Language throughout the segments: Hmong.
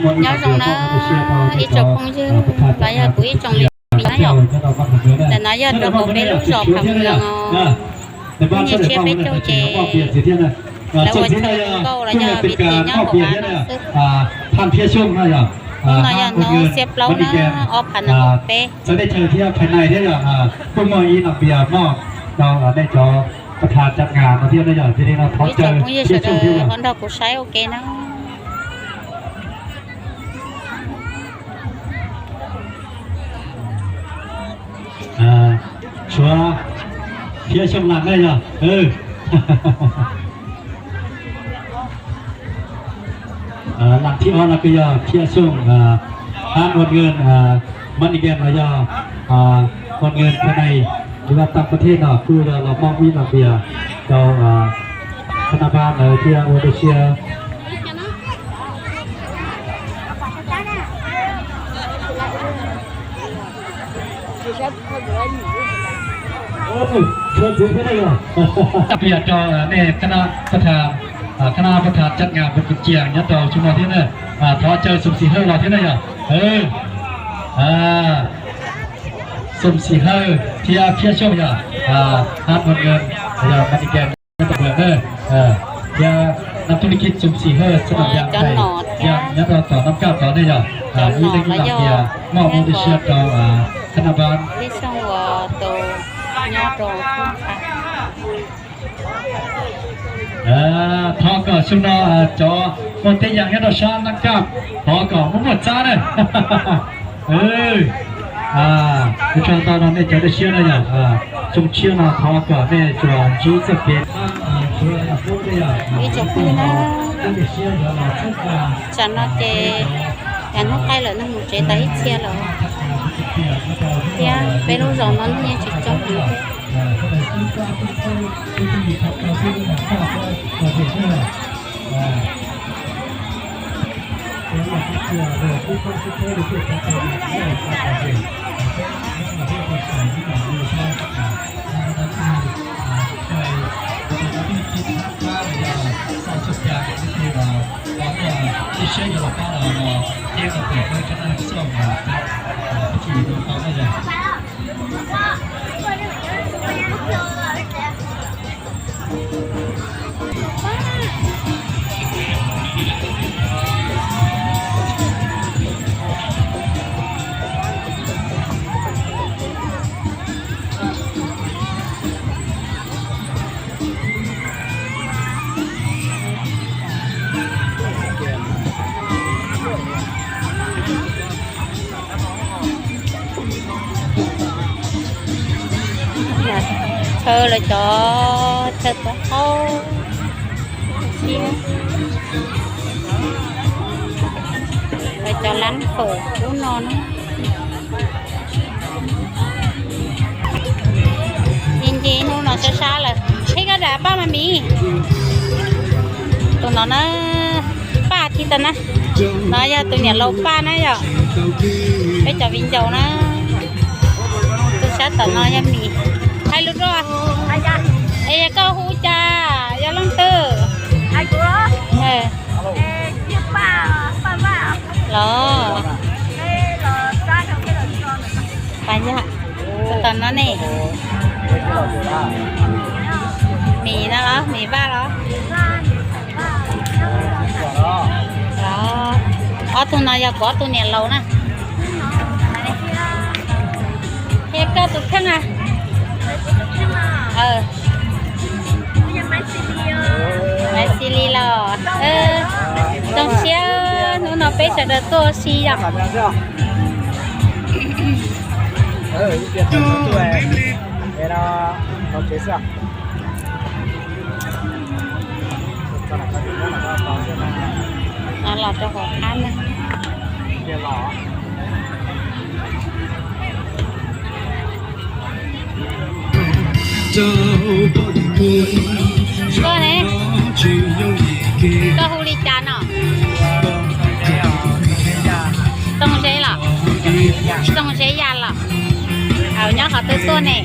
Nyob zoo na ib tsoom phooj ywg los yog kuv ib tsoom li na yom. Ntawm no yog rau hauv peb lub zos Phav Moos os. Kuv nyiam tsiab peb caug ces lawv ua chaw zoo nkauj los yog vim tias nyob hauv av no xwb. Hnub no yog hnub xiab plaub na, ob phav nees nkaum peb. Ib tsoom phooj ywg sawv daws ho nrog kuv saib ua ke na. Tshuav Thiab Xyooj Lam na yog. Lam thib ob no kuj yog Thiab Xyooj, hab Npua Nwj, Mab Nis Nkees no yog Npua Nwj Kha Nais, yog tag pas thej no kuj yog los mob ib los tias rau Kha Nab Npab ntawd thiab ua dej siab. Tab pliag rau nej Khana Pab Tha, Khana Pab Tha Cab Nga Npus Kus Cias nyob rau xyoo no thiab na, thov caw Xoom Xis Hawj los thiab na yog. Xoom Xis Hawj thiab Phiab Xyooj yog, hab Npua Nwj, yog Mab Nis Nkees nyob rau na, thiab Nab Thub Li Kib Xoom Xis Hawj xab nam Yas Thais Yas nyob rau tom Nab Kaj tod ne yog. Ib leeg ib lam tias moj ua dej siab rau Khana Npab. Thov kom xyoo no cov muaj teeb yas nyob rau sab Nab Kaj thov kom muaj muaj txab na. Ua tsaug ntau rau nej cov dej siab na yog, xyoo tshiab no thov kom nej tsuas ntsib txoj kev. Ib tsoom phooj ywg na, tsam no ces yav hnub qaij lawm, neeg mus tsev tas ib txhia lawm, thiab peb lub zos no neeg yeej tsis coob heev. Chaw lawv cov chaw tuav qaub, lawv cov lab fawm ub no na. Nce nce hnub no sab sab lawm. Ib koj dam paj mas miv. Tus no na, paj thib tau na. No yog tus niam laus paj na yom. Peb cov viv ncaus na. Tus sab tom no yog miv. Hais lus rau. Es yog koj hu cas yog leej twg? Los, Paj Yaj, tus tom no ne. Miv no los, Miv Vaj los? Los, ob tug no yog kuv ob tug niam laus na. Thiab koj tus kheej a? Maiv Xis Lis los. Zoo siab hnub no peb sawv daws tuaj ua si yom. Los rau hauv qab na. Koj ne, koj hu li cas no? Tooj Zeb los? Tooj Zeb Yaj los? Nyob qhov twg tuaj ne?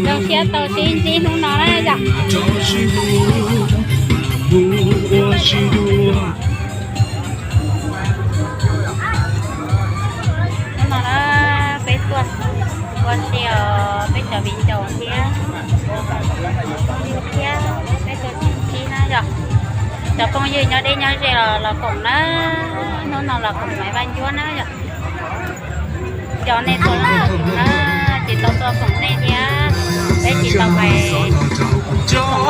Zoo siab tau sib ntsib hnub no na yom. Hnub no na, peb tuaj ua si os, peb cov viv ncaus thiab, thiab peb cov txiv txiv na yom. Cov phooj ywg nyob deb nyob ze los los koom na, hnub no los koom Maiv Vaj Ncuab na yom. Cov nej tuaj los koom na, tsis tau tuaj koom nej thiab, peb tsis tau Maiv Ncuab koom